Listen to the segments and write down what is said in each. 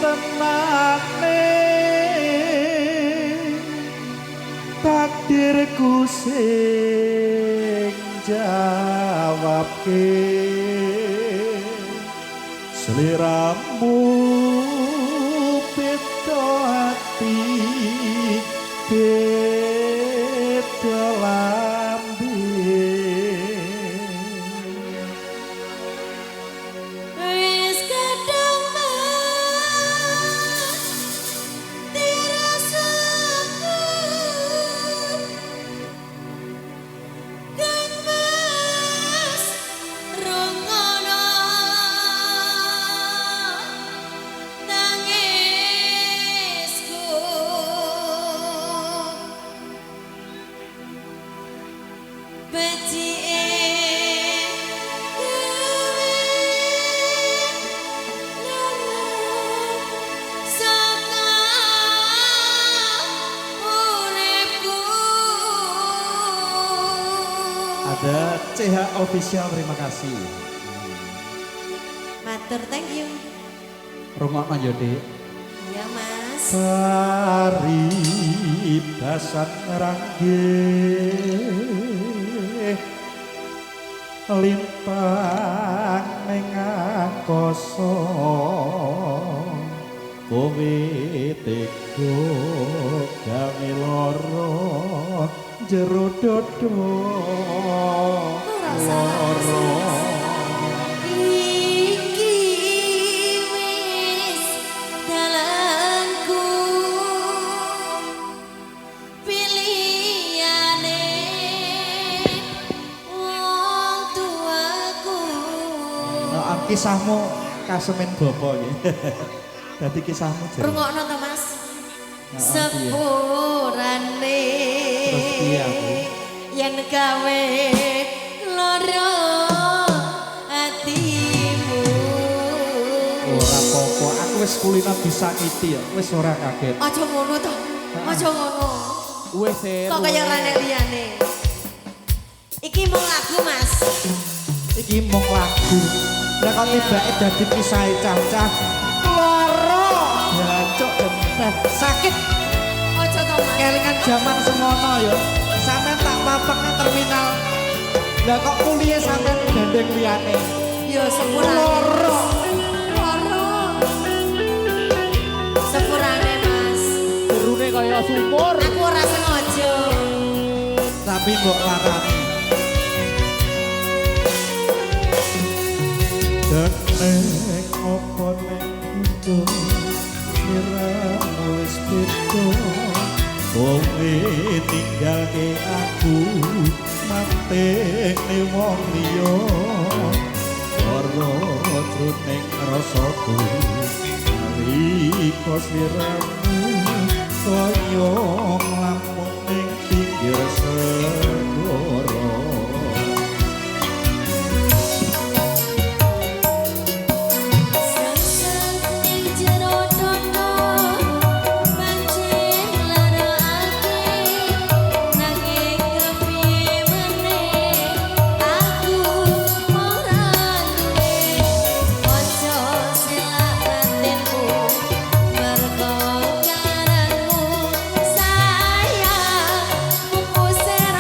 Tenane takdirku sing jawabke sliramu beda ati beda lambe. Wis kadung mati rasaku Kang Mas rungono tangisku becike gawe lara saka uripku. Ada CH Official, terima kasih. Matur, thank you. Rungokno yo, Dik. Iya, Mas. Paribasan rangge lintang ning angkasa kowe tega gawe lara jero dada lara. Iki wis dalanku pilihane wong tuaku. Nah, kisahmu kasemen bapa iki. Dadi kisahmu jare. Rungokno to, Mas. Heeh, piye? Sepurane Terus piye aku? Yen gawe lara atimu. Ora apa-apa, aku wis kulino disakiti ya, wis ora kaget. Aja ngono to. Aja ngono. Wis Kok kaya ora enek liyane. Iki mung lagu, Mas. Iki mung lagu. Lah kok tibake dadi kisahe cah-cah. Lara, jancuk enteh sakit. Aja to, Mas. Kelingan jaman semono ya. Sampeyan tak papek nang terminal. Lah kok kulihe sampeyan gandeng liyane. Ya sepurane. Lara. Lara. Sepurane, Mas. Jerune kaya sumur. Aku ora sengaja. Tapi mbok larani. Deneng apa nek kudu sliramu wis beda kowe ninggalke aku mantene wong liya lara jroning rasaku nalika sliramu kaya nglamun ning pinggir segara. Sesek ning jero dono pancen lara ati nanging kepiye meneh aku ora duwe aja selak batinmu mergo karanmu sayang mung usir.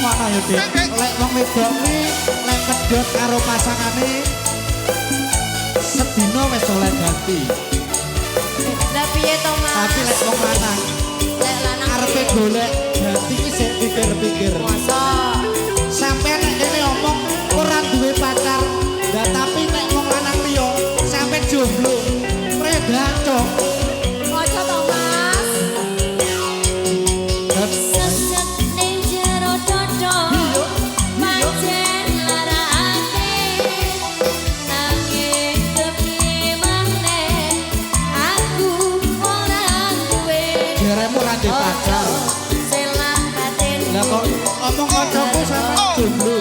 Rungokno ya, Dik. Lek wong wedok kuwi lek pedhot karo pasangane sedina wis oleh ganti. Lah piye to, Mas? Tapi lek wong lanang Lek lanang arepe piye? Golek ganti kuwi sik pikir-pikir. Masa Sampai nek kene omong ora duwe pacar, lah tapi nek wong lanang liya sampe jomblo, predacok. Maca to, Mas? Dan Sesek ning jero dodo. Pancen larake. Nanging kepiye maneh aku ora duwe. Jaremu ora duwe pacar. Selak batin. Lah kok omong kancaku sampe jomblo.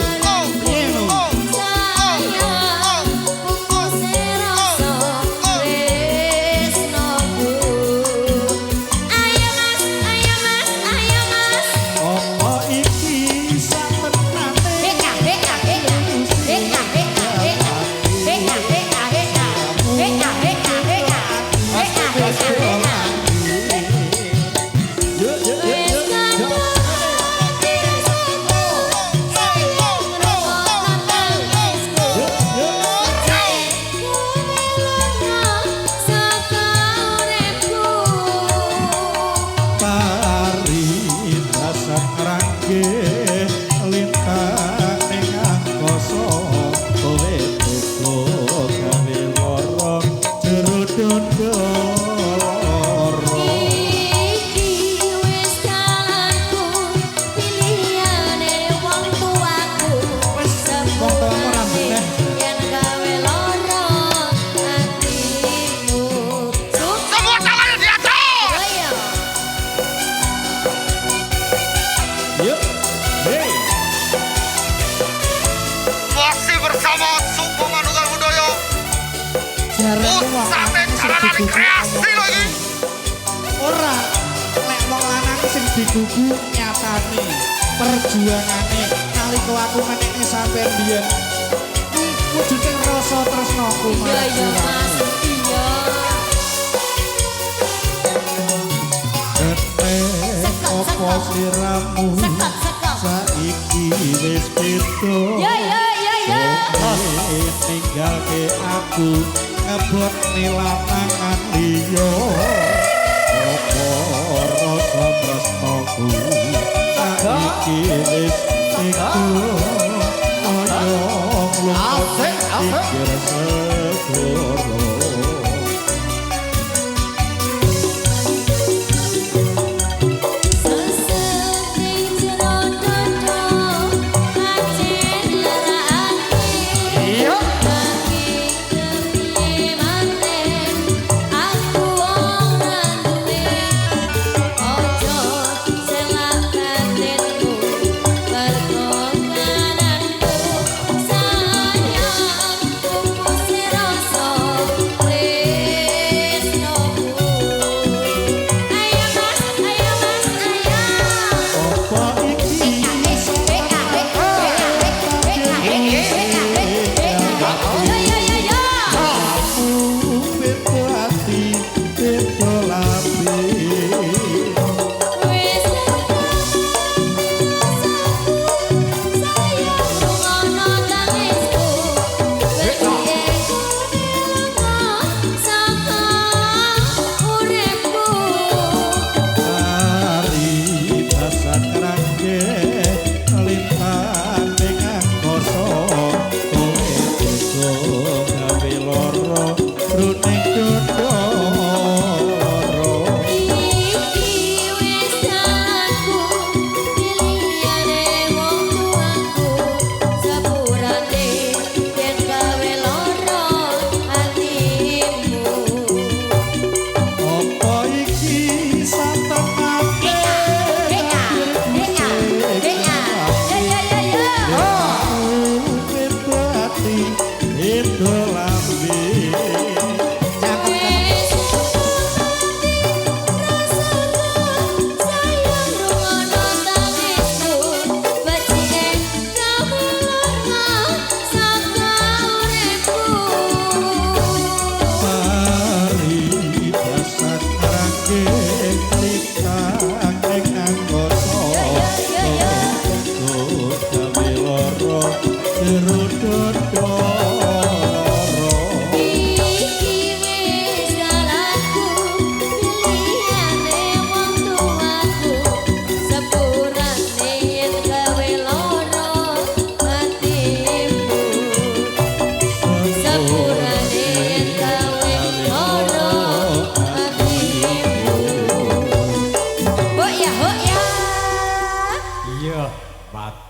Piye no? Sayang, pungkuse rasa tresnoku. Ayo Mas, ayo Mas, ayo Mas. Apa iki satenane? Heka, heka, heka. Heka, heka, heka. Heka, heka, heka. Heka, heka, heka. Heka, heka, heka. Yo yo yo Wis yo. kadung tresnoku, sayang rungokno tangisku. Yo yo. Kowe lunga saka uripku. Paribasan rangke lintang ning angkasa, kowe tega gawe lara jero dodo lara. Iki wis dalanku, pilihane wong tuaku. Wis, wong tuamu ora beneh. Yen gawe lara atimu. Semua tangannya di atas. Ayo. Yuk, hey. Masih bersama Suko Manunggal Budoyo. Jaremu wong Pusate lanang sing jaranan digugu kreasi lagi. Ora, lek wong lanang sing digugu nyatane perjuangane nalika aku menekne sampean biyen kuwi wujude rasa tresnoku Iya marang iya Mas, sliramu. Iya. Entek apa sliramu Sekot sekot. Saiki wis beda? Ya ya ya ya. Kowe ninggalke aku ngebot lanangan liya. Apa rasa tresnoku saiki wis beda? Kaya nglungkut Asik, asik. pinggir segara. Sesek ning jero dodo, pancen lara ati. Iya. Nanging kepiye maneh aku ora duwe. Aja selak batinku mergo kananku. Sayang pungkuse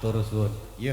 Matur suwun. Iya.